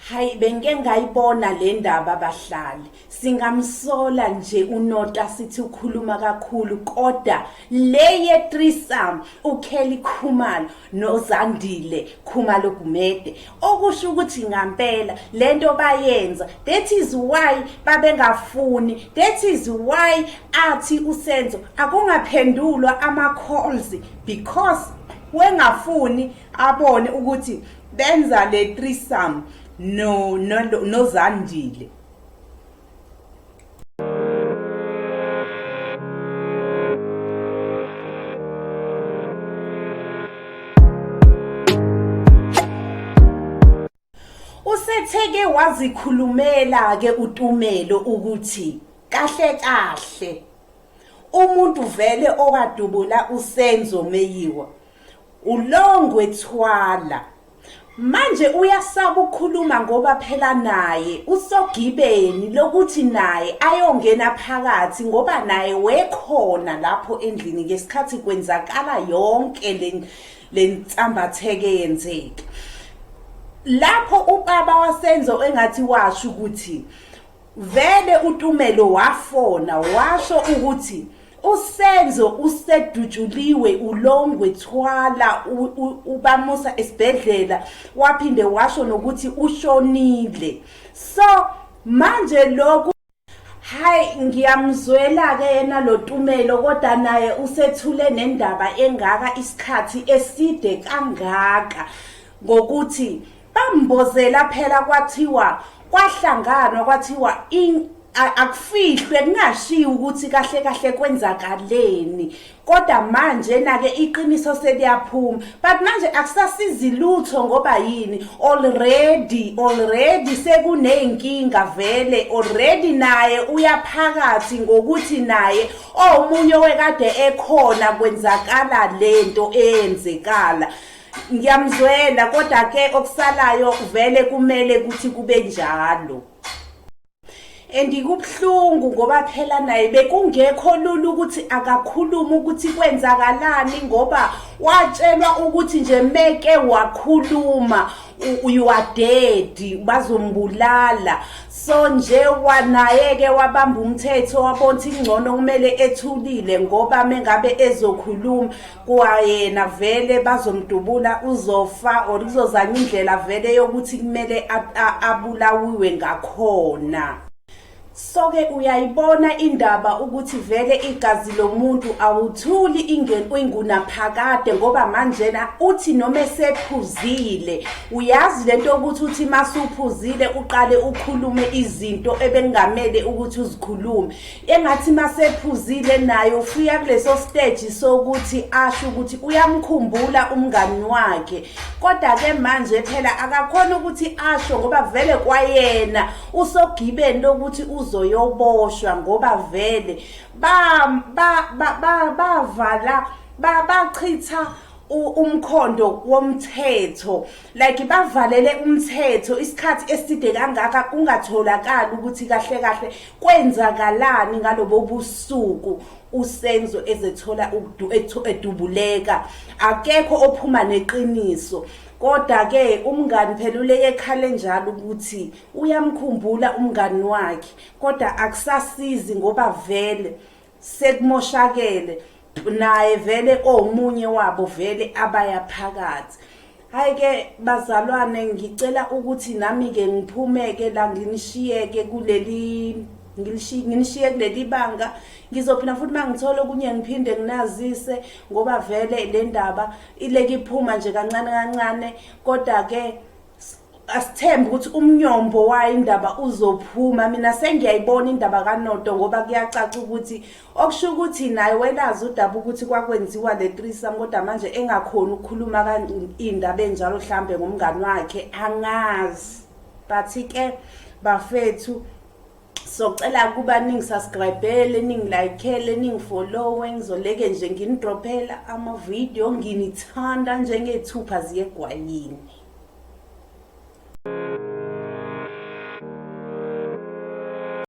Hayi bengike ngayibona le ndaba bahlali. Singamsola nje uNota sithi ukhuluma kakhulu kodwa le ye threesome uKelly Khumalo noZandile Khumalo Gumede okusho ukuthi ngampela lento bayenza that is why babengafuni that is why athi uSenzo akungaphendulwa ama calls because wengafuni abone ukuthi benza le threesome no noZandile. Usetheke wazikhulumela ke uTumelo ukuthi kahle kahle umuntu vele okadubula uSenzo Meyiwa uLongwe Thwala. Manje uyasaba ukukhuluma ngoba phela naye usogibeni lokuthi naye ayongena phakathi ngoba naye wekhona lapho endlini ngesikhathi kwenzakala yonke le lensambatheke yenzeka. Lapho ubaba waSenzo engathi washo ukuthi vele uTumelo wafona washo ukuthi uSenzo usedutshuliwe uLongwe Thwala ubamusa esibhedlela waphinde washo nokuthi ushonile so manje lokhu Hayi ngiyamzwela ke yena lo Tumelo kodwa naye usethule nendaba engaka isikhathi eside kangaka ngokuthi bambozela phela kwathiwa kwahlanganwa kwathiwa akufihlwe kungashiwo ukuthi kahle kahle kwenzakaleni kodwa manje na-ke iqiniso seliyaphuma but manje akusasizi lutho ngoba yini already already sekuney'nkinga vele already naye uyaphakathi ngokuthi naye omunye wekade ekhona kwenzakala lento eyenzekala ngiyamzwela kodwa ke okusalayo vele kumele ukuthi kube njalo and kubuhlungu ngoba phela naye bekungekho lula ukuthi akakhulume ukuthi kwenzakalani ngoba watshelwa ukuthi nje meke wakhuluma you are dead bazombulala so nje wanaye ke wabamba umthetho wabona ukuthi ingcono kumele ethulile ngoba mengabe ezokhuluma kwayena vele bazomdubula uzofa or kuzozanywa indlela vele yokuthi kumele abulawiwe ngakhona. So-ke uyayibona indaba ukuthi vele igazi lomuntu awuthuli ingunaphakade ngoba manjena uthi noma esephuzile uyazi lento yokuthi uthi masuphuzile uqale ukhulume izinto ebekungamele ukuthi uzikhulume engathi masephuzile naye ufika kuleso stage sokuthi asho ukuthi uyamkhumbula umngani wakhe kodwa ke manje phela akakhona ukuthi asho ngoba vele kwayena usogibeni lokuthi uzoyoboshwa ngoba vele ba ba bavala bachitha umkhondo womthetho like bavalele umthetho isikhathi eside kangaka kungatholakali ukuthi kahle kahle kwenzakalani ngalobo busuku uSenzo ezethola edubuleka akekho ophuma neqiniso kodwa ke umngani phela uleke ekhale njalo ukuthi uyamkhumbula umngani wakhe kodwa akusasizi ngoba vele sekumoshakele naye vele omunye wabo vele abaya phakathi. Hayi ke bazalwane ngicela ukuthi nami ke ngiphumeke la nginishiyeke kuleli nginishiye kuleli banga ngizophinda futhi mangithola okunye ngiphinde nginazise ngoba vele le ndaba ileke iphuma nje kancane kancane kodwa ke asithembe ukuthi umnyombo wayo indaba uzophuma mina sengiyayibona indaba kaNoto ngoba kuyacaca ukuthi okusho ukuthi naye welazi udaba ukuthi kwakwenziwa le threesome kodwa manje engakhoni ukukhuluma indaba enjalo hlambe ngomngani wakhe angazi but ke bafethu socela kuba ningisubscribele ningilaykhele ningifollowe ngizoleke nje nginidrophela ama-video nginithanda njengethupha ziyegwayini.